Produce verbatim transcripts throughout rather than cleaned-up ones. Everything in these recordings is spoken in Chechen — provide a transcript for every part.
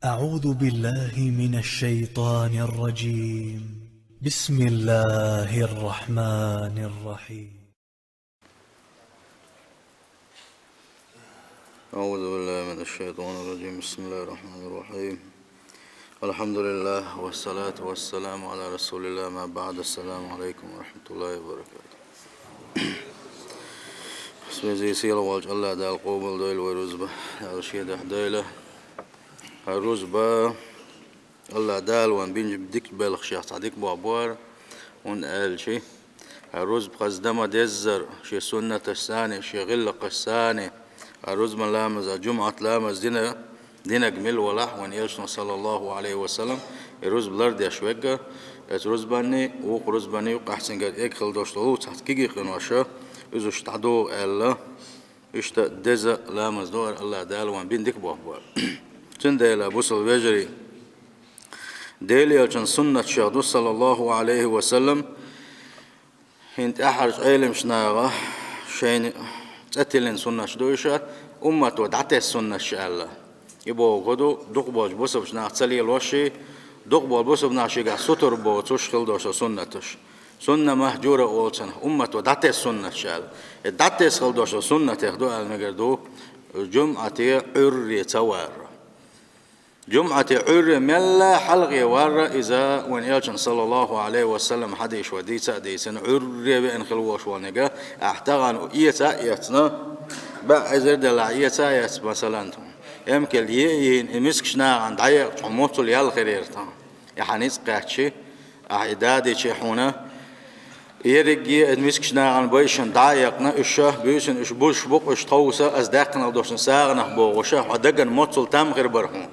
أعوذ بالله من الشيطان الرجيم. بسم الله الرحمن الرحيم. أعوذ بالله من الشيطان الرجيم. بسم الله الرحمن الرحيم. الحمد لله والصلاة والسلام على رسول الله. ما بعد. السلام عليكم ورحمة الله وبركاته. Безе сийлахь волчу АллахӀ Дала къобалдойла вай рузба, Дала шен дуьхьа дойла. ХӀара рузба АллахӀ Дала вайна бинчу дика белхашех цхьа дика болх бу хӀара, хӀунда аьлча хӀара рузба хаза дан ма-деззара, шен суннаташца а, шен гӀиллакхашца а, хӀара рузбан ламаза, жумӀат ламаз дина, динарг мила валахь, вайн Элчано, саллаллаху Ӏалайхи ва саллам, и рузба лардеш верг, оцу рузбанний, вукху рузбанний юккъехь цуьнгара эгна хила долуш долу цхьацца кегий къинош, иза уьш дӀадоху аьлла, иштта деза ламаз ду хӀара, АллахӀ Дала вайна бина дика болх бу хӀара. Цундела, бусалба вежарий, Делан Элчан суннаташех ду, саллаллаху Ӏалайхи ва саллам, хӀинца тӀаьххьарчу Ӏеламчу наха шайна цӀе тиллина суннаташ ду уьш, уммато дӀатесна суннаташ аьлла. И бохург хӀун ду, дукхахболчу бусалбачу наха ца лелош, дукхахболу бусалба нах шегахь сутара боцуш хила долуш долу суннаташ. Сунна махьжура олу цунах, уммато дӀатесна суннаташ аьлла. И дӀатесна хила долуш долу суннатех ду аьлла мегар ду, жумӀате Ӏуьрре ца варра. ЖумӀате Ӏуьрре мелла хьалхе варра иза, вайн Элчано, саллаллаху Ӏалайхи ва саллам, хьадийш вай дийца а дийцина, Ӏуьрре веана хила волуш волниг, ахь тахана эца а эцна, бӀе эзар делахь эца а эцна, масалан, тхуна. Эмкал е а йийна, и мискачу нахана дӀаекъча, хьо моццул ял хир яра тхан. И хьан ницкъ кхаьччи, ахь и дадийчи хьуна, ерриге а мискачу нахана байшина дӀа а яьккхина, уьш буьйсина, уьш бузуш бу-кх, уьш тховса, ас даьккхина долчун сагӀанах бохуша, хьо дагана моццул там хир бара хьуна.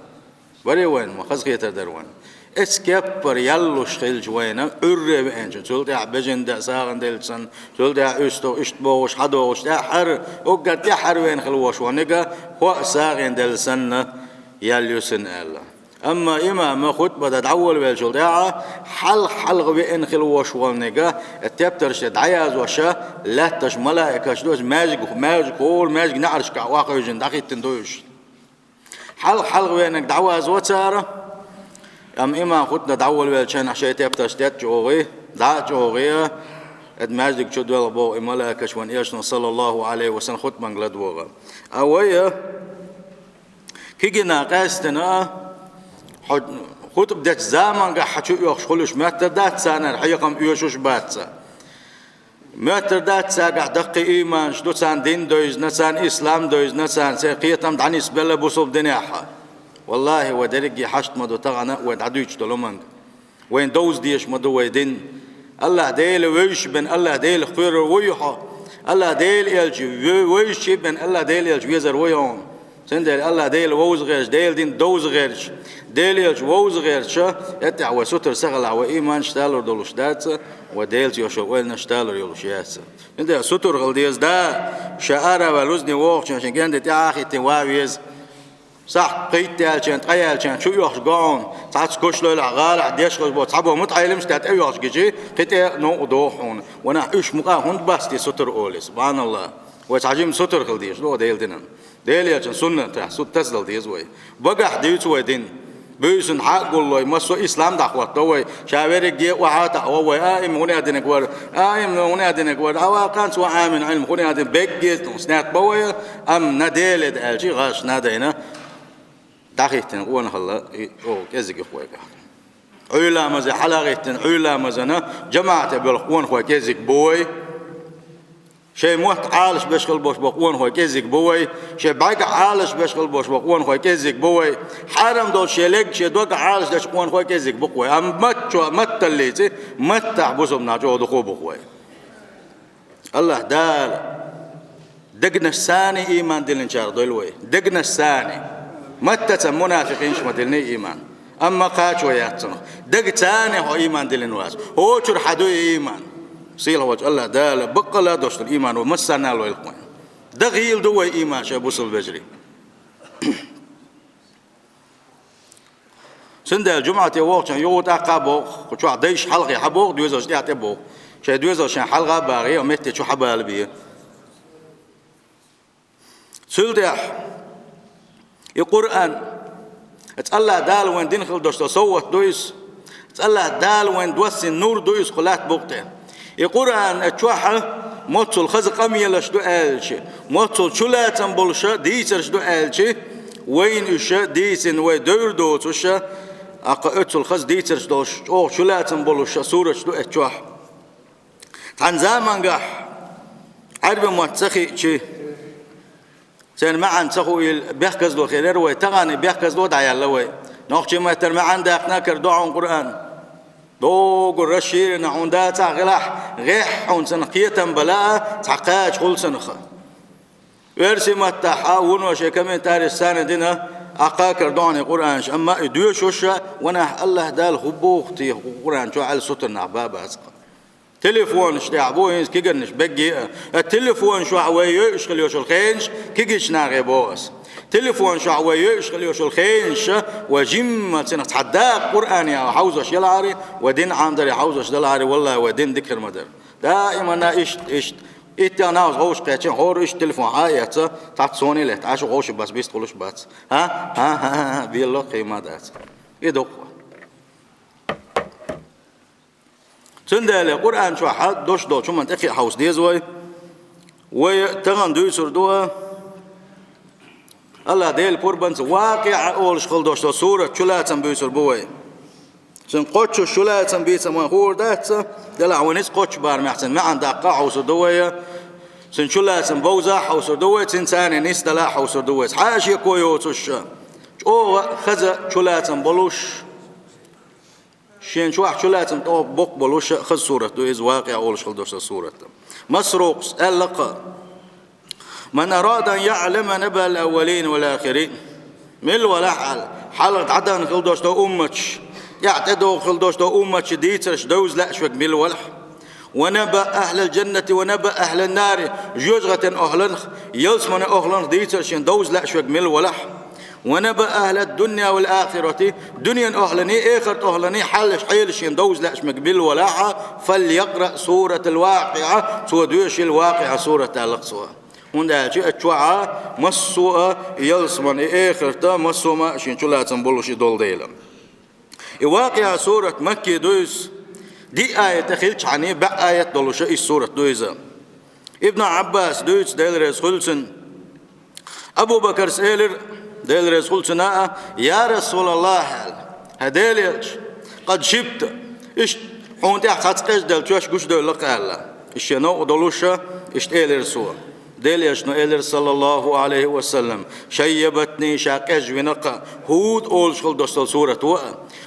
Барий вайна, ма хазахетар дара вайна. Эцу кеппара ял луш хилча вайна, Ӏуьрре веанчу, цул тӀаьхьа бежана де сагӀина делча санна, цул тӀаьхьа уьстагӀ, иштта бохуш, хьадогӀуш, тӀаьххьара, уггар тӀаьххьара веана хила волуш волниг, хӀоъ сагӀина делла санна, ял ю цуьнан аьлла. Амма имама хутба дан дӀаволавеллачул тӀаьхьа, хьалха-хьалха веана хила волуш волниг, и тептарш тӀе дӀаяздеш, лаьтташ малаикаш ду, маьждиг, маьждиг хӀора маьждиг неӀаршкахь охьахевшина дӀахӀиттина ду уьш. Хьалха-хьалха веанарг дӀавазво цара, амма имам хутба дан дӀаволавеллачу хенахь шайн тептарш тӀе а чӀогӀий, дӀа а чӀогӀий, и маьждиг чу доьлху боху и малаикаш вайн Элчано, саллаллаху Ӏалайхи ва саллам, хутбанга ладогӀа. А вай, кегий нах къаьстина, хьо хутба дечу замангахь хьан чу оьхуш хуьлуш моьттур дац царна, хьехам оьшуш бац царна. Моьттур дац цаьргахь даккхий ийманаш ду, царна дин девзина, царна ислам девзина, царна церан кхетам дӀанисбелла бусалба динехь. Валлахи, вай дерриге хьашт ма ду тахана вай дӀадуьйцуш долу хӀуманга. Вайна довза дезаш ма ду вай дин. АллахӀ Дела вевзаш бен, АллахӀ Делах кхоьрур вуй хьо. АллахӀ Дела элча ве-, вевзаш бен, АллахӀ Дела элча везар вуй хьуна. Цундела АллахӀ Дела вовза гӀерташ, Делан дин довза гӀерташ, Дела элча вовза гӀерташ, эттехь вай сутара ца хилахь, вай ийманаш талур долуш дац, вай Делаца йолуш йолу ойланаш талур йолуш яц. Цундела сутара хила деза, да, ша ара ваьлла рузбане вогӀучунна шен генде тӀаьхьа а хӀиттина ван веза. Сахьт кхийтта яьллачунна, ткъа яьллачунна чу оьхуш го хьуна, цхьацца кушлойла гӀалахь дешхалш бо, цхьабо мутаӀелимаш тӀе тӀеоьхуш гичи, кхин тӀе новкъа догӀу хьуна. Ванах уьш мукъа хӀунда бац те сутара олий, субханаллах. Вай цхьа жима сутара хила дезаш ду Делан динан. Делан элчан суннатехь сутара тасадала деза вай. Багахь дуьйцу вай дин. Буьйсанна хьа а гуллой, массо а ислам дӀахӀотто вай. Ша верриге а охьа а таӀо вай. Аим хӀун а динарг вара. Аим хӀун а динарг вара. Ава кханца ва Ӏамин Ӏилма хӀун а дина. Бегге а снет бо вай. Амма на Деле да аьлчи, гӀаш на дайна. ДӀахӀиттина къонахалла и чӀогӀа кӀезиг юха вайгахь. Ӏуьйламазе хьалагӀиттина, Ӏуьйламазана жамаӀате боьлху къонахой кӀезиг бу вай. Шайн мотт Ӏалашбеш хила болуш бо къонахой кӀезиг бу вай. Шайн бӀаьргахь Ӏалашбеш хила болуш бо къонахой кӀезиг бу вай. Хьарам долчу шен легга шен доггахь Ӏалашдечу къонахой кӀезиг бу-кх вай. Амма маттачо-, матталлица, маттахь бусалба нах чӀогӀа дукха бу-кх вай. АллахӀ Дала дегнаш санна ийман диллинчарах дойла вай. Дегнаш санна. Маттаца мунафикъинаш ма диллиний ийман. Амма кхачо яц цунах. Дег царна хьо ийман диллина вац. ХӀокхура хьан ду и ийман? Сийлахь волчу АллахӀ Дала баккъалла а долуш долу ийман вай массарна а лойла-кх вайн. Дан гӀийла ду вай ийман шайн бусалба вежарий. Цундела жумӀате вогӀучунна юха тӀаккха а боху, кху чохь дайша хьалхе хьан боху, доьзалш тӀехь тӀе боху. Шайн доьзалш шайн хьалха а багӀий, метте чу хьан бала бе. Цул тӀаьхьа и Къуръан, Эцу АллахӀ Дала вайн дина хила долуш долу совгӀат ду иза. Эцу АллахӀ Дала вайн доссийна нур ду иза кху латта букъа тӀе. И Къуръан чохь моццул хаза къамелаш ду аьлча, моццул чулацам болуша дийцарш ду аьлча, вайна уьш дийцина вай девр доцуша, аккха оццул хаза дийцарш долуш, чӀогӀа чулацам болуша сураташ ду эцу чохь. Цхьана замангахь Ӏаьрбийн мотт ца хиъча, церан маьӀна ца хуийла, бехказло хилира вай, тахана и бехказло дӀаяьлла вай. Нохчийн маттара маьӀна даккхина кара ду хьуна Къуръан. Доггур расширена хьуна дацахь гӀилахь, гӀехь хьуна цунах кхетам бала а, цхьа кхача хуьлу цунах. Оьрсийн маттахь а вуно шайн комментареш санна дина, аккха кара ду хьуна и Къуръанаш, амма и доьшуша, ванахь АллахӀ Дала хӀун боху те Къуръан чохь аьлла сутара нах бан бац-кх. Телефонаш тӀехь бу хӀинца киганаш бегге а. Ткъа телефонаш чохь вай йойуш хила йолуш йолу хенаш кигичу нахе боху ас. Телефонаш чохь вай йойуш хила йолуш йолу хенаша, вай жимма цунах цхьа дакъа Къуръане а хьовзош ялахьара, вай дин Ӏамдаре хьовзош далахьара, валлахӀи, вай дин дика хир ма дара. Даимана иштта, иштта. Иттех нах вовшах кхеччина, хӀора иштта телефон хьа а эцна, цхьацца соне летта, Ӏаш вовшах бац, бист хуьлуш бац. ХӀа? ХӀа, хӀа, хӀа, хӀа, белла кхин ма дац. И дукха. Цундела Къуръан чохь долуш долчу хӀуманна тӀекхиа хьовса деза вай. Вай тахана дуьйцур ду, АллахӀ Делан пурбанца Вакъиа олуш хила долуш долу сурат чулацам буьйцур бу вай. Цуьнан кхоччуш чулацам бийца вайна хуур дац, делахь вайна иза кхоччуш барамехь цуьнан маьӀна даккха а хьовсур ду вай. Цуьнан чулацам бовза а хьовсур ду вай, цуьнан царна нисдала а хьовсур ду вай. Цхьа а шеко йоцуш, чӀогӀа хаза чулацам болуш, шен чохь чулацам тӀе боккха болуш хаза сурат ду иза, Вакъиа олуш хила долуш сурат. Масрукъас аьлла-кх: «Ман арада ан яӀлама набаъал аввалин вал ахирин». Мила валахь аьлла, хьалха дӀадахана хила долуш долу умматаш, тӀаьхьа тӀедогӀу хила долуш долу умматаш дийцарш довза лаьаш верг мила валахь. «Ва набаъа ахӀлал жаннати ва набаъа ахӀлан нари», жоьжахатин охӀланах, ялсаманин охӀланах дийцарш шен довза лаьаш верг мила валахь. «Ва набаъа ахӀлад дунья вал ахирати», дуьненан охӀланий, эхартан охӀланий хьалаш, хьелаш шен довза лаьаш верг мила валахь, «фалякъраъ суратал Вакъиа», цо доьшийла Вакъиа сурат, аьлла-кх цо. ХӀунда аьлча оцу чохь массо а ялсаман, и эхарт а, массо а шен чулацам болуш и долу дела. И Вакъиа сурат макки ду иза, диъ аят хилчхьана, бӀе аят долуш и сурат ду иза. Ибн Ӏаббаса дуьйцу, Дела реза хуьлу цунна. Абу Бакарс элира, Дела реза хуьлу цунна а: «Я РасулаллахӀ», аьлла, «хӀай Делан элча, къад шибта, иштта хьуна тӀехь цхьацца къежделла чоьш гучудевлла-кх», аьлла. Иштта шен новкъа долуш, иштта элира цо. Делан элчано элира, саллаллахӀу ӀалайхӀи ва саллам: «Шаййабатни», ша къежвина-кх, «ХӀуд» олуш хила долуш долу сурат ву а,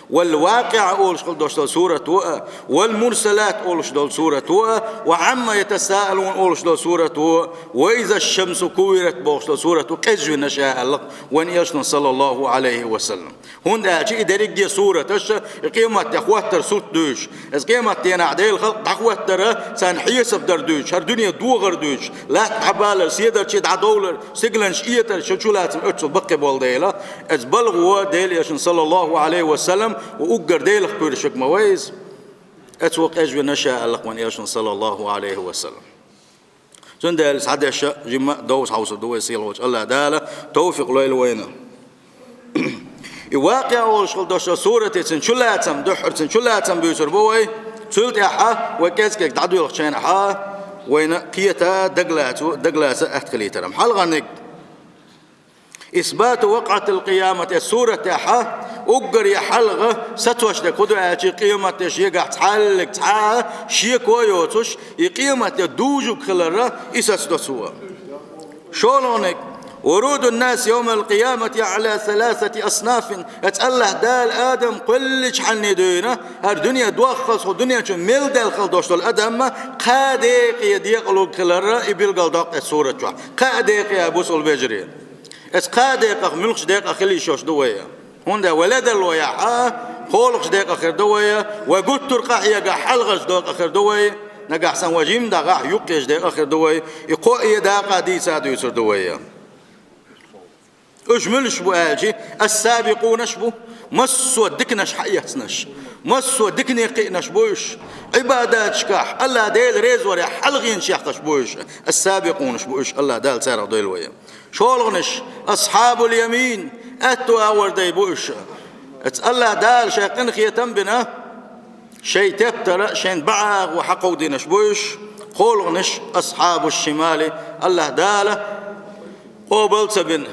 «Вал Вакъиа» олуш хила долуш долу сурат ву а, «Вал Мурсалат» олуш долу сурат ву а, «Ва Ӏамма ятасаалун» олуш долу сурат ву а, «Ва изаш шамсу куввират» бохуш долу сурат ву, къежвина ша аьлла-кх вайн элчано, саллаллахӀу ӀалайхӀи ва саллам. ХӀунда аьлча и дерриге сураташ и къематде хӀоттар сурт дуьйцуш. Иза къематденахь Делан халкъ дӀахӀоттар, царна хьесап дар дуьйцуш, хӀара дуьне догӀар дуьйцуш, латта дӀабалар, седарчий дӀадовлар, стигланаш этӀар, шен чулацам оццул баккхий болу дела. Иза балгӀа Делан элчано, саллаллахӀу ӀалайхӀи ва саллам, ва уггар Делах кхоьруш верг ма ву иза. Оцу ву къежвина ша аьлла-кх вайн элчано, саллаллахӀу ӀалайхӀи ва саллам. Цундела схьадеша жимма а довза хьовсур ду вай, сийлахьчу АллахӀ Дала тавфикъ лойла вайна. И Вакъиа олуш хила долуш сурате цуьнан чулацам, дуьххьара цуьнан чулацам буьйцур бу вай, цул тӀаьхьа вай кӀезиг-кӀезиг дӀадоьлхучу хенахь вайна кхета, дагалаца, дагалаца атта хилийтархьама. Хьалхарниг: «Исбату вакъатил къиямат», эцу сурат тӀехь уггаре хьалха сацош дерг хӀун ду аьлча, къематде шегахь цхьаьллиг цхьа а шеко а йоцуш, и къематде дужург хиларна, и сацадо цо. ШолгӀаниг: «Вурудун нас явмал къиямати Ӏала саласати аснафин». Эцу АллахӀ Дала адам кхоьллинчхьанний дуьйна, хӀара дуьне доххалц, хӀу дуьнен чу мел даьлла хила долуш долу адам кхаа декъе декъалург хиларна, и билгалдоккху эцу сурат чохь. Кхаа декъе, бусалба вежарий. Эцу кхаа декъах муьлхачу декъах хила йиш йолуш ду вай? ХӀунда вай ледарло яхь а, кхоалгӀачу декъах хир ду вай, вай гуттар къахьегахь хьалхарчу декъах хир ду вай, нагахь санна вай жимма дахахь юккъерчу декъах хир ду вай, и кхо а дакъа дийца а дуьйцур ду вай. Уьш муьлш бу аьлча, ас-сабикъунаш бу, массо а диканаш хьаэцнарш, массо а дикане кхиънарш бу уьш, Ӏибадаташкахь АллахӀ Дела резаварехь хьалхийначех берш бу уьш, ас-сабикъунаш бу уьш, АллахӀ Дала царах дойла вай. ШолгӀанаш: асхьабул ямин, Аьтту агӀор дай бу уьш. Эцу АллахӀ Дала шайн къинхетам а бина, шайн тептар а, шайн бӀагӀо хьакховдийнарш бу уьш, кхоалгӀанаш асхьабу шимали, АллахӀ Дала къобал ца бина,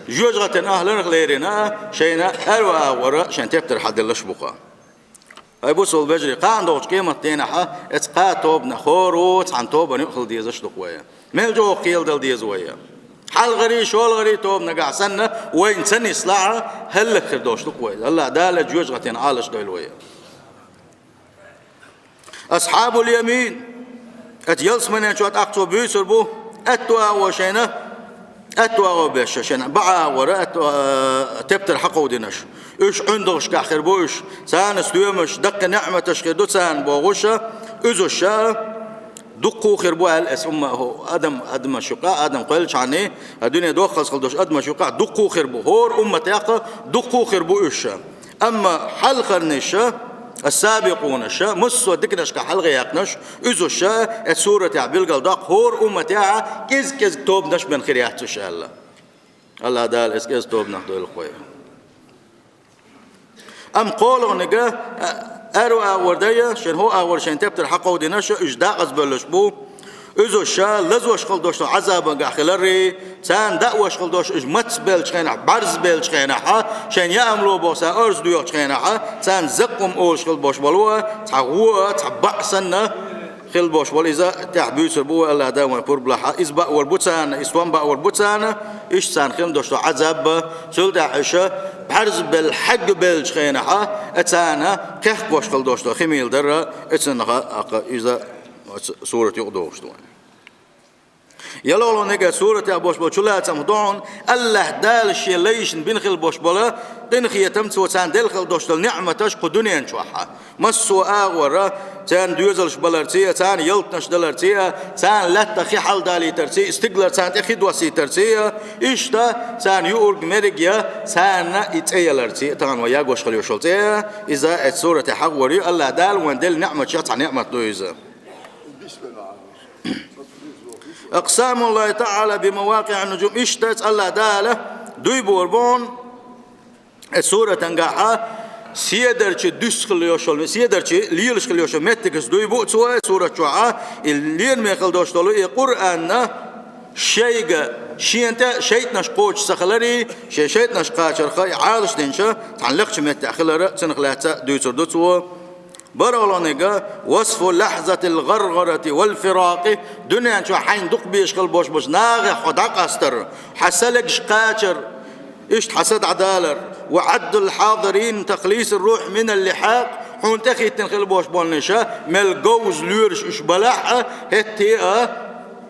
жоьжахатин ахӀланах лерина а, шайна аьрру агӀор шайн тептар хьаделларш бу-кх. Ай бусалба вежарий, кхана догӀучу къематдийнахь эцу кхаа тобанах хӀора цхьана тобанна юкъахила дезаш ду-кх вай. Мел чӀогӀа кхеладала деза вай. Хьалхарий, шолгӀарий тоба нагахь санна, вайна ца нислахь, хӀаллакьхир долуш ду-кх вай. АллахӀ Дала жоьжахатин Ӏалашдойла вай. Асхьабул ямин, эцу ялсаманин чохь тӀаккха цо буьйцур бу аьтту агӀор шайна, аьтту агӀор беш шайна, бӀагӀора аьтту, а, тептар хьакховдийнарш. Уьш ӀуьндагӀашкахь хир бу уьш, царна стоьмаш, даккхий неӀматаш хир ду царна бохуш, уьзуш дуккха а хир бу аьлла, эс умма-, хӀу-, адам, адамаш юкъахь, адам кхоьллинчхьана, а дуьне дохкалц хила долуш адамаш юкъахь дуккха а хир бу, хӀора умматехь дуккха а хир бу уьш. Амма хьалхарнаш, ас-сабикъунаш, массо а диканашкахь хьалхаяьккхинарш, уьзуш, эцу суратехь билгалдоккху, хӀора умматехь кӀезиг-кӀезиг тобанаш бен хир яц уьш аьлла. АллахӀ Дала эцу кӀезиг тобанах дойла-кх вай. Амма кхоалгӀаниг, а, аьрру агӀор дай, шайн хӀора агӀор шайн тептар хьакховдийнарш, уьш декъазбевлларш бу. Уьзуш лазош хила долуш долу Ӏазабангахь хиларий, царна даош хила долуш, уьш мацбеллачу хенахь, бӀаьрзбеллачу хенахь, шайна яа ма ло бохуш, орца доьхучу хенахь, царна закъум олуш хила болуш болу, цхьа гӀо, цхьа бӀаъ санна хила болуш болу иза, тӀехь буьйцур бу вай, АллахӀ Дала вайн пурба лахь. Иза баавар бу царна, иза стом баавар бу царна, иштта царна хила долуш долу Ӏазаб, цул тӀаьхьа уьш бӀаьрзбелла хьегнабеллачу хенахь, царна кхехкош хила долуш долу хи мила дар, эцунах а, иза Оцу сурат юкъадогӀуш ду вайн. ЯлхолгӀаниг суратехь болуш болу чулацам ду хьуна, АллахӀ Дала Шен лайшна бина хила болуш болу къинхетам, Цо царна делла хила долуш долу неӀматаш кху дуьнен чохь. Массо а агӀора, царна доьзалш баларций а, царна ялтанаш даларций а, царна лаьттах хи хьаладалийтарций а, стигалара царна тӀе хи доссийтарций а, иштта царна юург, мерг я, царна и цӀе яларций а, тахана вай ягош хила йолуш йолу цӀе а, иза эцу суратехь хьахор ю, АллахӀ Дала вайн делла неӀматех цхьа неӀмат ду иза. أقسام الله تعالى بمواقع النجوم. Иштта АллахӀ Дала дуй бора боху, э, суратангахь седарчий дуьсуш хила йолуш йолу, седарчий лелаш хила йолуш йолу меттигаш дуй бу Цо, э, сурат чохь, и лераме хила долуш долу, и Къуръанна шайга, шена тӀе шайтӀанаш кхочуш ца хиларий, шен шайтӀанаш кхачарх и Ӏалашдинчу цхьана лекхачу меттехь хилар, цунах лаьцна дуьйцур ду Цо. БархӀалгӀаниг, وصف لحظة الغرغرة والفراق, дуьнен чохь хьайна дукха безаш хила болуш болчу нахах хьо дӀакъастар, хьан са легаш кхачар, иштта хьан са дӀадалар, وعد الحاضرين تخليص الروح من اللحاق, хьуна тӀехӀиттина хила болуш болнаш, мел говза лоьраш уьш балахь а, хӀетте а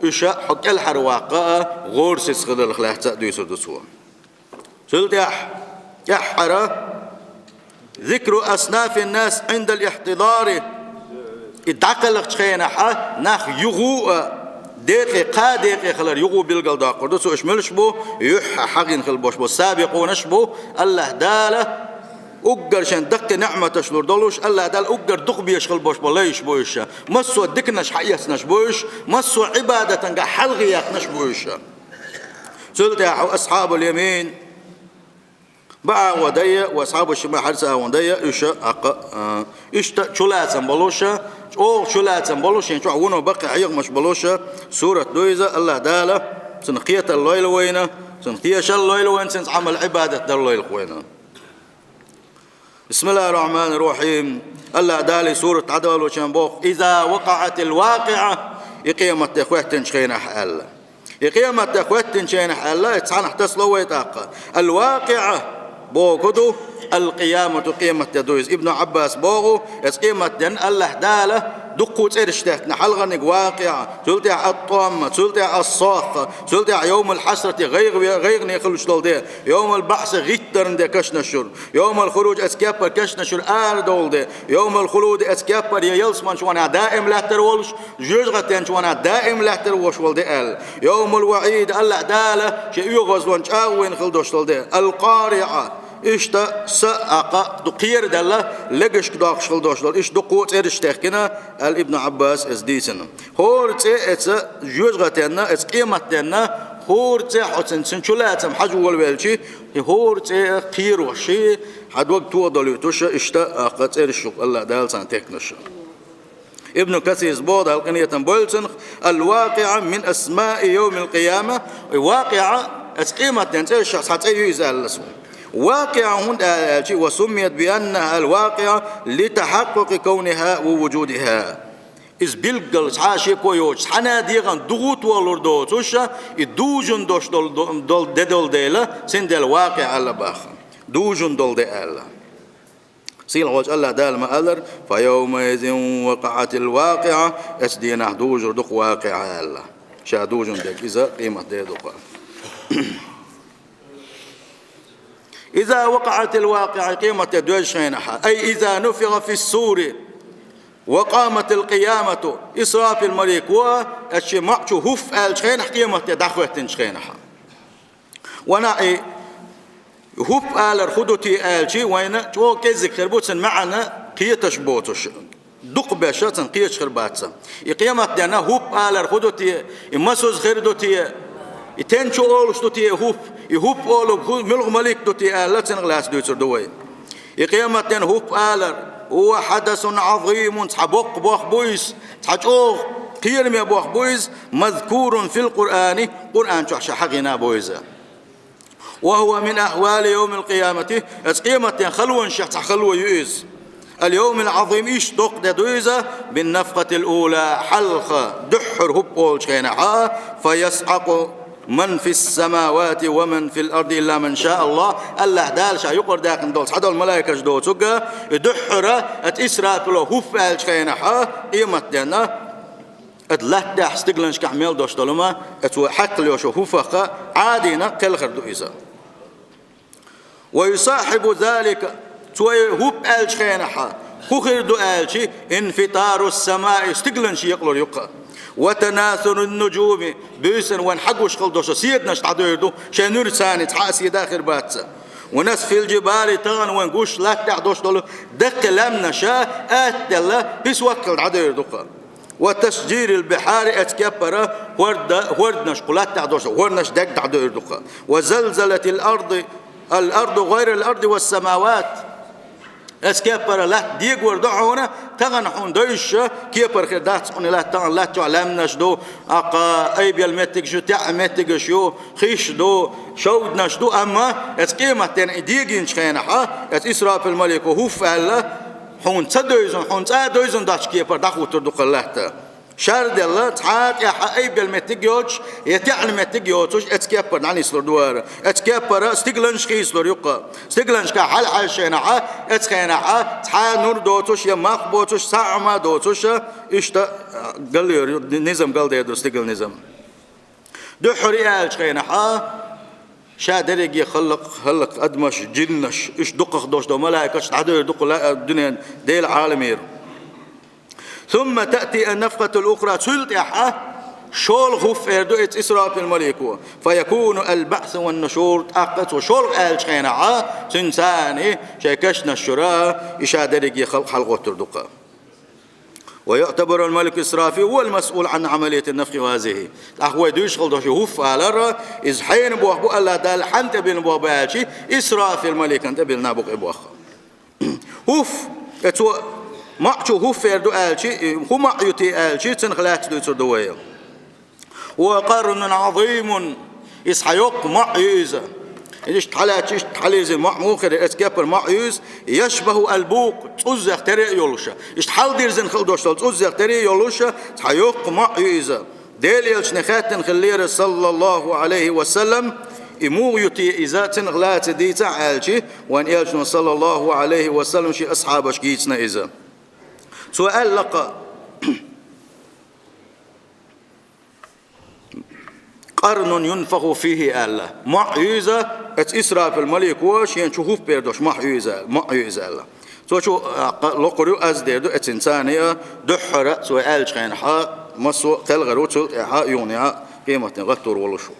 уьш хьо кӀелхьарваккха а гӀорасиз хиларх лаьцна а дуьйцур ду Цо. Цул тӀаьхьа, тӀаьххьара, ذكر أصناف الناس عند الاحتضار. И дӀакхелхачу хенахь нах юха а декъе, кхаа декъе хилар юха а билгалдоккхур ду Цо, уьш муьлш бу, юьххьехь хьахийна хила болуш бу, сабикъунаш бу, АллахӀ Дала уггар шен даккхий неӀматаш лур долуш, АллахӀ Дала уггар дукха безаш хила болуш бу лайш бу уьш, массо а диканаш хьаэцнарш бу уьш, массо а Ӏибадатангахь хьалхаяьккхинарш бу уьш. Цул тӀаьхьа асхьабул ямин, бӀагӀо дай, ва асхьабу шимал, хьарца агӀон дай, уьш а, а, иштта чулацам болуш, чӀогӀа чулацам болуш, шен чохь вуно баккхий хьехамаш болуш сурат ду иза, АллахӀ Дала цунах кхетар лойла вайна, цунах тешар лойла вайна, цуьнца Ӏамал, Ӏибадат дар лойла вайна. بسم الله الرحمن الرحيم. АллахӀ Дала и сурат дӀадалочун боху: إذا وقعت الواقعة, и къематде хӀоьттинчу хенахь аьлла. И къематде хӀоьттинчу хенахь аьлла, и цхьанхьа тасало вай тӀаккха. الواقعة боху ду, القيامة, къематде ду иза. Ибн Ӏаббас боху, эцу къематденна АллахӀ Дала дуккха цӀераш теттина, хьалхарниг вакъиӀа, цул тӀаьхьа ат-тамма, цул тӀаьхьа ас-сахха, цул тӀаьхьа йовмал хьасрати, гӀайгӀа-, гӀайгӀане хуьлуш долу де, йовмал баӀси, гӀиттарна де кешнаш йолу, йовмал хуруж, эцу кеппара кешнаш йолу арадовла де, йовмал хулуд, эцу кеппара я ялсамани чу ванахь даим лаьттар волуш, жоьжахатин чу ванахь даим лаьттар волуш волу де аьлла. Йовмал ваӀид, АллахӀ Дала шен оьгӀазлонан чӀагӀо вина хила долуш долу де. Ал-КъариӀа, иштта са а кха ду кхераделла, легашка доккхуш хила долуш долу. Иштта дуккха а цӀераш техкина, аьлла Ибн Ӏаббас эцу дийцина. ХӀора цӀе эцу жоьжахатенна, эцу къематденна ХӀора цӀе хьо цунна, цунна чулацам хьажа волавелча, и хӀора цӀе кхерош, хьа дог тоха долуьйтуш, иштта а кхы цӀераш ю-кх АллахӀ Дала царна техкаш. Ибн Касира боху, Дала къинхетам бойла цунах: «Ал-ВакъиӀа мин асмаи йовмил къияма». И ВакъиӀа, оцу къематдийнан цӀерашах цхьа цӀе ю иза, аьлла цо. ВакъиӀа хӀунда аьлла аьлча, «ва суммият би аннахал вакъиӀа ли тахьаккъукъи кавнихӀа ва вужудихӀа». Иза билггал цхьа а шеко йоцуш, цхьана а дегӀана духуто лур доцуш, и дужун долуш долу, долу де долу дела, цундела вакъиӀа аьлла боху. Дужун долу де аьлла. Сийлахьчу АллахӀ Дала ма-аллара: «Фа йовмаизин вакъаӀатил вакъиӀа», оцу дийнахь дужур ду-кх вакъиӀа аьлла. Ша дужун дерг иза къематде ду-кх. «Иза вакъаӀатил вакъиӀа», къематде доьжучу хенахь, ай иза нуфиха фис-сури ва къаматил къиямату, Исрафил малико оцу шен маӀа чу «хӀуф» аьллачу хенахь, къематде дӀахӀоьттинчу хенахь. Ванах и «хӀуф» алар хӀун ду те аьлча, вайна чӀогӀа кӀезиг хир бу цуьнан маьӀна кхеташ боцуш, дукхахберш цунна кхеташ хир бац. И къематдийнахь «хӀуф» алар хӀун ду те, и масаза хир ду те, и стенна чу олуш ду те «хӀуф», и «хӀуф» олург хӀун, муьлха малик ду те аьлла, цунах лаьцна дуьйцур ду вай. И къематдийнахь «хӀуф» алар, «хӀува хьадасун Ӏазимун», цхьа боккха бохам бу иза, цхьа чӀогӀа кхераме бохам бу иза, «мазкурун фил Къуръани», Къуръан чохь ша хьахийна бу иза. «Ва хӀува мин ахьвали йовмил къиямати», оцу къематдийнан халонех цхьа хало ю иза. «Ал-йовмил Ӏазим», иштта доккха де ду иза, «бин нафхатил ула», хьалха дуьххьара «хӀуф» олучу хенахь, «фа ясӀикъу ман фис-самавати ва ман фил арди илла ман ша АллахӀ», АллахӀ Дала ша юкъардаьккхина долу цхьадолу малайкаш доцург, и дуьххьара оцу Исрафило «хӀуф» аьллачу хенахь, къематдийнахь, оцу латта тӀехь стигланашкахь мел долуш долу хӀума, оцо хьаькхна йолчу «хӀуфах» Ӏадийна кхелхар ду иза. «Ва юсахьибу залика», цо и «хӀуф» аьллачу хенахь, хӀун хир ду аьлча, «инфитарус-самаи», стигланаш екъалур ю-кх. «Ва танасурун-нужуми», буьйсанна вайна хьагуш хила долуш седанаш дӀадуьйр ду, шайн нуьрачу цхьана цхьа а седа хир бац. «Ва насфил жибали», тахана вайна гуш латта тӀехь долуш долу даккхий лаьмнаш, атта делла, писок хилла дӀадуьйр ду-кх. «Ва ташжирил бихьари», оцу кеппара хӀорда-, хӀорданаш, кху латта тӀехь долуш хӀорданаш дегга дӀадуьйр ду-кх. «Ва залзалатил арди, ал-арду гӀайрал арди вас-самават». Оцу кеппара латта дегор ду хьуна, тахана хьуна девзаш кепара хир дац хьуна и латта, тахана латта чохь лаьмнаш ду, аккха айбелла меттигаш ю, теӀа меттигаш ю, хиш ду, шовданаш ду, амма оцу къематдийнахь и дегийначу хенахь, оцу Исрафил малико «хӀуф» аьлла, хьуна ца девзина, хьуна цкъа а девзина доцчу кепара дӀахӀуттур ду-кх латта. Шарделла, цхьа а тӀехь айбелла меттиг йоцуш, я теӀна меттиг йоцуш, оцу кеппара дӀанислур ду хӀара. Оцу кеппара стигланаш хийцалур ю-кх. Стигланашкахь хьалхьаьжча хенахь, оцу хенахь цхьа а нур доцуш, я мах боцуш, цхьа а хӀума доцуш, иштта галйер ю, низам галдер ду, стиглан низам. Дуьххьара и аьллачу хенахь, ша дерриге халкъ, хӀаллакьхи адамаш, жинаш, уьш дукхах долуш долу малайкаш дӀадуьйр ду-кх ла-, дуьнен Делан Ӏаламера. «Сумма таъти ан-нафхатул ухра», цул тӀаьхьа шолгӀа «хӀуф» эр ду оцу Исрафил малико. «Фа якуну ал-баъсу ван-нушур», тӀаккха цо шолгӀа аьллачу хенахь, цуьнан царна шайн кешнаш чуьра и ша дерриге халкъ хьалагӀоттур ду-кх. «Ва юътабарул малику Исрафил гӀувал масъул ан Ӏамалиятин нафхи гӀазихи». ТӀаккха вай дуьйцуш хила долуш ю «хӀуф» алар, иза хьенан бохам бу, АллахӀ Дала хьанна тӀе биллина бохам бу аьлча, Исрафил маликана тӀе биллина бу-кх и бохам. «ХӀуф», э, цо маӀа чу «хӀуф» эр ду аьлча, э, хӀун маӀа ю те аьлча, цунах лаьцна дуьйцур ду вай. «Ва къарнун Ӏазимун», иза цхьа йоккха маӀа ю иза. Иштта хьалаьцча, иштта хьалирзина маӀа муха хир, оцу кеппара маӀа ю иза, «яшбаху ал-букъ», цӀуззех тера а йолуш. Иштта хьалдирзина хила долуш долу цӀуззех тера а йолуш, цхьа йоккха маӀа ю иза. Делан элчане хаьттина хиллера, саллаллаху Ӏалайхи ва саллам, и муха ю те иза, цунах лаьцна дийцахь аьлча, вайн элчано, саллаллаху Ӏалайхи ва саллам, шен асхьабашка йийцина иза. Цо аьлла-кх: «Къарнун юнфаху фихи», аьлла. МаӀа ю иза, оцу Исрафил малико шена чу «хӀуф» эр долуш маӀа ю иза, маӀа ю иза аьлла. Цо чу, а, кха-, локхур ю, аз дер ду, оцуьнан царна а, дуьххьара цо аьллачу хенахь, массо а кхелхар ву, цул тӀаьхьа юханехьа къематдийнахь гӀаттор волуш ву.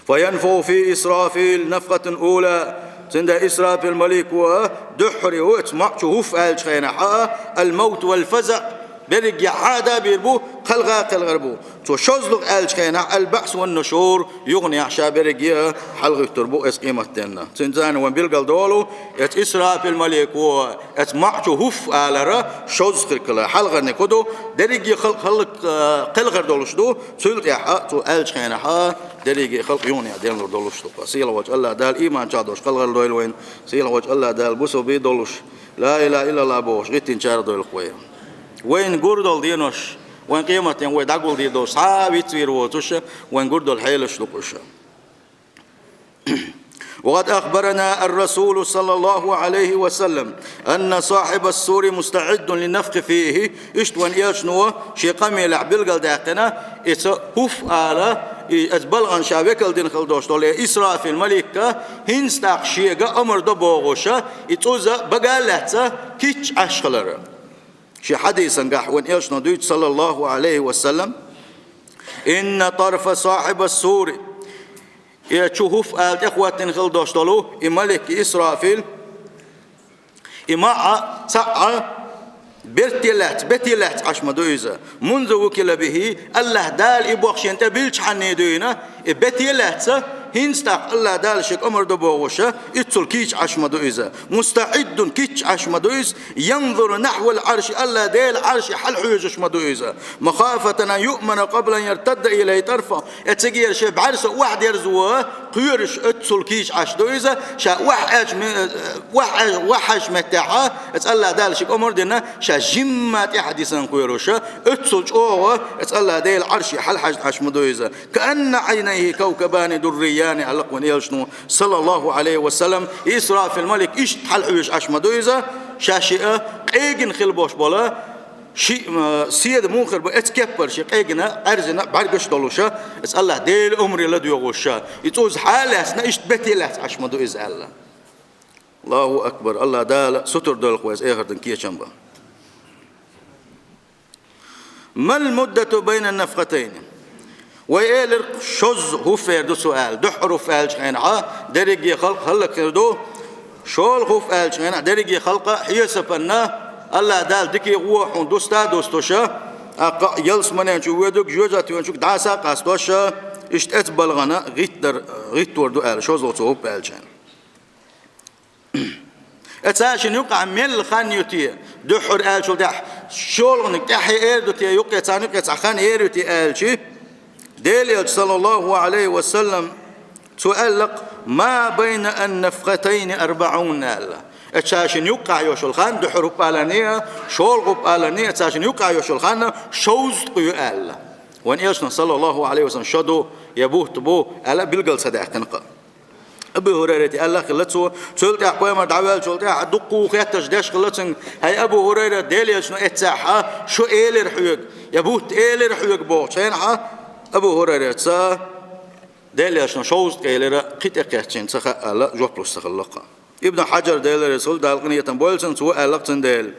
«Фа янфаху фи Исрафил нафхатан ула». Цундела Исрафил малико дуьххьара оцу маӀа чу «хӀуф» аьллачу хенахь, «ал-мавт вал-фазаъ», Берриге хьада бийр бу, кхелха кхелхар бу. Цо шозлагӀа аьллачу хенахь, البعث والنشور, юханехьа ша берриге хьалхӀуьттур бу эс къематденна. Цуьнца цхьаьна вайн билгал долу, эцу Исрафил малико, эцу маӀа чу хӀуф алара шозза хир хила. Хьалхарниг хӀун ду, дерриге халкъ хӀаллак, э, кхелхар долуш ду, цул тӀаьхьа цо аьллачу хенахьа дерриге халкъ юханехьа денлур долуш ду. Сийлахьчу АллахӀ Дала иман чохь долуш кхелхар дойла вайн, сийлахьчу АллахӀ Дала бусалба долуш, ла илаха иллаллах бохуш, гӀиттинчарах дойла вай. Вайн гур долу денош, вайн къематден вай дӀагулдийр долуш, цхьа а вицвийр воцуш, вайн гур долу хьелаш ду-кх уьш. وقد أخبرنا الرسول صلى الله عليه وسلم أن صاحب الصور مستعد للنفخ فيه. Иштта вайн элчано шен къамелехь билгалдаьккхина, иза хӀуф ала, и, иза балгӀан ша векал дина хила долуш долу Исрафил маликка, хӀинца тӀаккха шега омра до бохуша, и цӀуза бага а лаьцна кийча Ӏаш хилар. Шен хьадисангахь вайн элчано дуьйцу, саллаллаху Ӏалайхи ва саллам: «Инна тарфа сахьиба сури». И чу хӀуф ала тӀехӀоттина хила долуш долу и малик, и Исрафил, и маӀа цхьаъ берте лаьцна, бете лаьцна Ӏаш ма ду иза. «Мунза вукила бихи», АллахӀ Дала и боху шена тӀе билчхьанний дуьйна, и бете лаьцна, хӀинца тӀаккха АллахӀ Дала шега омра до бохуша, иццул кийча Ӏаш ма ду иза. «МустаӀиддун», кийча Ӏаш ма ду иза. «Янзуру нахьвал Ӏарши», АллахӀ Дела Ӏарше хьалахьоьжуш ма ду иза. «Махафатан ан юъмана къабла ан яртадда илайхи тарфа». Э, цигара шен бӀаьрса охьадерзо кхоьруш, оццул кийча Ӏаш ду иза. Ша охьа аьлча ме-, охьа аьлча, охьа хьаьжча меттехьа, эцу АллахӀ Дала шега омра дина, ша жимма тӀаьхьа дисна кхоьруша, оццул чӀогӀа эцу АллахӀ Дела Ӏарше хьалахьаьжна Ӏаш ма ду иза. «Каанна Ӏайнайхи кавкабани дуррияни», аьлла-кх вайн элчано, саллаллаху Ӏалайхи ва саллам, Исрафил малик иштта хьалахьоьжуш Ӏаш ма ду иза, ша шиъ къегина хила бош бола, шиъ, м, седа муха хир бу, эцу кеппара шиъ къегина, Ӏаьрзина, бӀаьргаш долуша, эцу АллахӀ Дела омре ладоьгӀуша, и цӀуза хьалаьцна, иштта бете лаьцна Ӏаш ма ду иза аьлла. Аллаху акбар! АллахӀ Дала сутара дойла-кх вай, иза эхартан кечам бан. «Мал муддату байна нафхатайни?» Вай элира, шозза хӀуф эр ду цо аьлла. Дуьххьара хӀуф аьллачу хенахьа дерриге халкъ хӀаллакьхир ду. ШолгӀа хӀуф аьллачу хенахь дерриге халкъа хьесапанна АллахӀ Дала дика а, вон а дуста а дустуша, тӀаккха ялсаманен чу воьдург, жоьжахатен чу дӀаса а къастоша, иштта эцу балгӀана гӀиттор, гӀиттор ду аьлла, шозлагӀа цо хӀуф аьллачу хенахь. Э, царшинна юкъахь мел хан ю те, дуьххьара аьллачул тӀаьхьа шолгӀаниг тӀаьхье эр ду те, юккъе царна юккъе цхьа хан ер ю те аьлча, Делан элча, саллаллаху Ӏалайхи ва саллам, цо аьлла-кх: «Ма байна ан нафхатайни арбаӀун», аьлла. Э, царшинна юккъахь йолуш йолу хан, дуьххьара хӀуф аларний а, шолгӀа хӀуф аларний а, царшинна юккъахь йолуш йолу хан шовзткъа ю аьлла. Вайн элчано, саллаллаху Ӏалайхи ва саллам, шо ду я бутт бу аьлла, билгал ца даьккхина-кх. Абу ХӀурайрата аьлла хилла цо, цул тӀаьхьа пайхамар дӀаваьллачул тӀаьхьа дуккха хеттарш деш хилла цуьнга: «ХӀай Абу ХӀурайра, Делан элчано эццехьа, шо элира хьоьга, я бутт элира хьоьга», бохучу хенахьа, Абу ХӀурайрас Делан элчано шовзткъа элира, кхин тӀекхаьччина ца хаьа аьлла, жоп луш ца хилла-кх. Ибн Хьаджар, Делан реза хуьлда, Дала къинхетам бойла цунна, цо аьлла-кх цундела: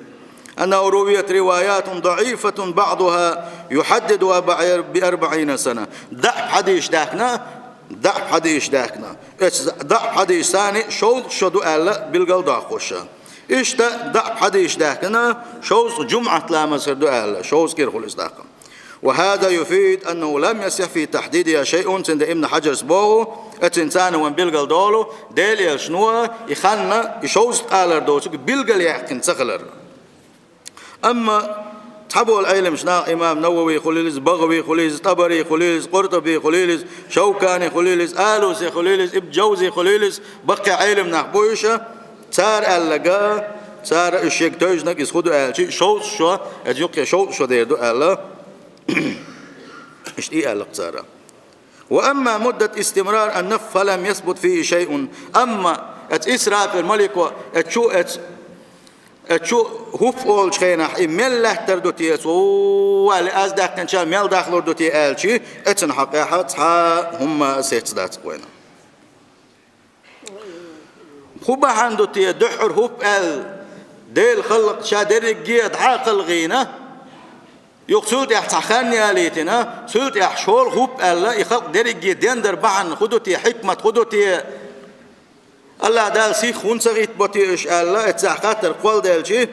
«Аннаху рувият риваятун даӀифатун баӀдуха юхьаддидуха биарбаӀина сана». ДаӀиф хьадисаш даьхкина, даӀиф хьадисаш даьхкина. Эцу даӀиф хьадисашца шовзткъа шо ду аьлла билгал доккхуша. Иштта даӀиф хьадисаш даьхкина, шовзткъа жумӀат ламаз хир ду аьлла, шовзткъа ирхула иза даккха. «Ва хаза юфид аннаху лам ясихь фи тахьдидиха шайъун», цундела Ибн Хьаджарс боху, эцуьнца цхьаьна вайн билгал долу, Делан элчано и хан, и шовзткъа алар доцург билгал яьккхина ца хилар. Амма цхьаболу Ӏеламчу наха, имам Навави хуьлийла иза, БагӀави хуьлийла иза, ТӀабари хуьлийла иза, Къуртуби хуьлийла иза, Шавкани хуьлийла иза, Алуси хуьлийла иза, Ибн Жавзи хуьлийла иза, баккхий Ӏеламнах бу уьш, цара аьлларг, цара уьш шега тевжинарг иза хӀун ду аьлча, шовзткъа шо, иза юккъе шовзткъа шо дер ду аьлла. Иштта и аьлла-кх цара. «Ва амма муддат истимрар ан-нафхи фалам ясбут фихи шайъун». Амма эцу Исрафил малико, эцу чу, эцу, эцу чу хӀуф олучу хенахь, и мел лаьттар ду те, цо валли аз даьккхинча мел дахлур ду те аьлча, эцунна хьокъехь цхьа хӀумма а сецна дац вайна. ХӀун бахьана ду те, дуьххьара хӀуф аьлла, Делан халкъ ша дерриге дӀа а кхалхийна, юха цул тӀаьхьа цхьа хан ялийтина, цул тӀаьхьа шолгӀа хӀуф аьлла, и халкъ дерриге дендар бахьана хӀун ду те, хьикмат хӀун ду те, АллахӀ Дала сих хӀунда ца гӀиттабо те уьш аьлла, эццехь хаттар кхолладелча,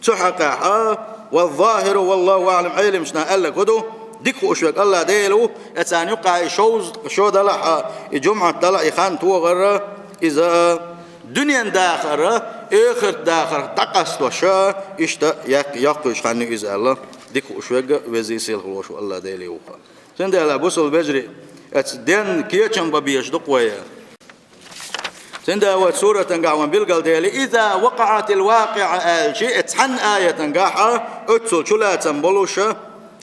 цу хьокъехь а والظاهر والله أعلم, Ӏеламнаха аьлларг хӀун ду, дика хууш верг АллахӀ Дела ву, э царна юкъахь и шовзткъа шо далахь а, и жумӀат далахь а, и хан тохар а, иза дуьненан дахар а, эхартан дахар а дӀакъастош а, иштта як-, йоккхуьйтуш хан ю иза аьлла, дика хууш верг а, везий сийлахь волуш ву АллахӀ Дела ву-кх. Цундела, бусалба вежарий, эцу денна кечам бан безаш ду-кх вай. Цундела вай суратангахь вайна билгалдели, إذا وقعت الواقعة аьлча, эцу цхьана аятангахь оццул чулацам болуш а,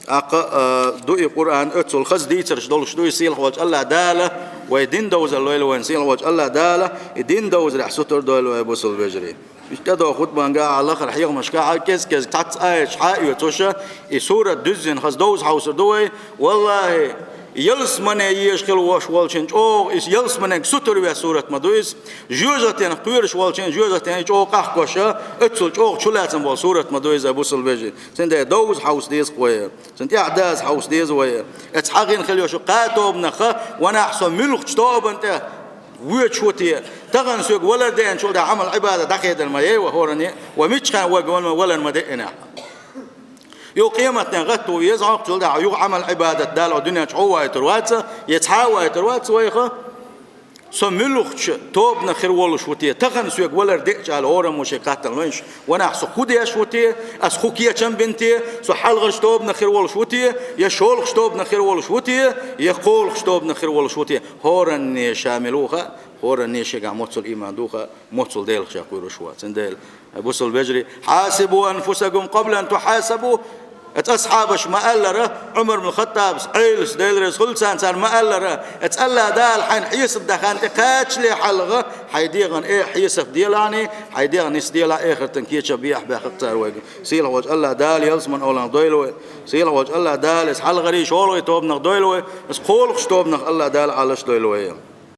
тӀаккха, а, ду и Къуръан, оццул хаза дийцарш долуш ду и сийлахь волчу АллахӀ Дала, вай дин довзар лойла вайна сийлахь волчу АллахӀ Дала, и дин довзарехь сутара дойла вай, бусалба вежарий. Иштта тӀедогӀу хутбангахь а, лахара хьехамашкахь а кӀез-кӀезиг цхьацца аяташ хьаоьцуш а, и сурат дуьззина хаза довза хьовсур ду вай. ВаллахӀи, ялсамане езаш хила вош волчун чӀогӀа иза ялсаманега сутара веш сурат ма ду иза. Жоьжахатенах кхоьруш волчун жоьжахатен и чӀогӀа къахкош а, оццул чӀогӀа чулацам болу сурат ма ду иза, бусалба вежарий. Цундела довза хьовса деза-кх вай. Цунна тӀаьхьа даза хьовса деза вай. Эцу хьагӀина хила йолуш кхаа тобанах а, ванахь со муьлххачу тобанна тӀе воьдуш ву те, тахана соьга валар деанчул тӀаьхьа Ӏамал-Ӏибадат дӀахедар ма яй вай хӀоранна, вай мичахьа вайга валар ма деанехь. Юха къематдийнахь гӀатта ву веза хьо, цул тӀаьхьа юха Ӏамал-Ӏибадат Дала хьо дуьнен чу хьоввайтур вац, я цхьа а вайтур вац вайх. Со муьлххачу тобанах хир волуш ву те, тахана соьга валар деача аьлла, хӀораммо шега хаттар лойнаш, ванахь со хӀун деш ву те, ас хӀун кечам бина те, со хьалхарчу тобанах хир волуш ву те, я шолгӀачу тобанах хир волуш ву те, я кхоалгӀачу тобанах хир волуш ву те, хӀоранне ша мила ву хаьа, хӀоранне шегахь моццул ийман ду хаьа, моццул Делах ша кхоьруш вац. Цундела, бусалба вежарий, حاسبوا أنفسكم قبل أن تحاسبوا. Эцу асхьабаша ма-аллара, Ӏумар бин Хаттабас, Ӏелас, Дела реза хуьлда царна, цара ма-аллара, эцу АллахӀ Дала хьайна хьесап дан хан тӀе кхачале хьалха, хьайн дегӀан э хьесап делахьний, хьайн дегӀан нис делахь, эхартан кечам бехьа баьккхина цара вайга. Сийлахь волчу АллахӀ Дала ялсаманин оланах дойла вай. Сийлахь волчу АллахӀ Дала иза хьалхарчу, шолгӀачу тобанах дойла вай. Иза кхоалгӀачу тобанах АллахӀ Дала Ӏалаш дойла вай.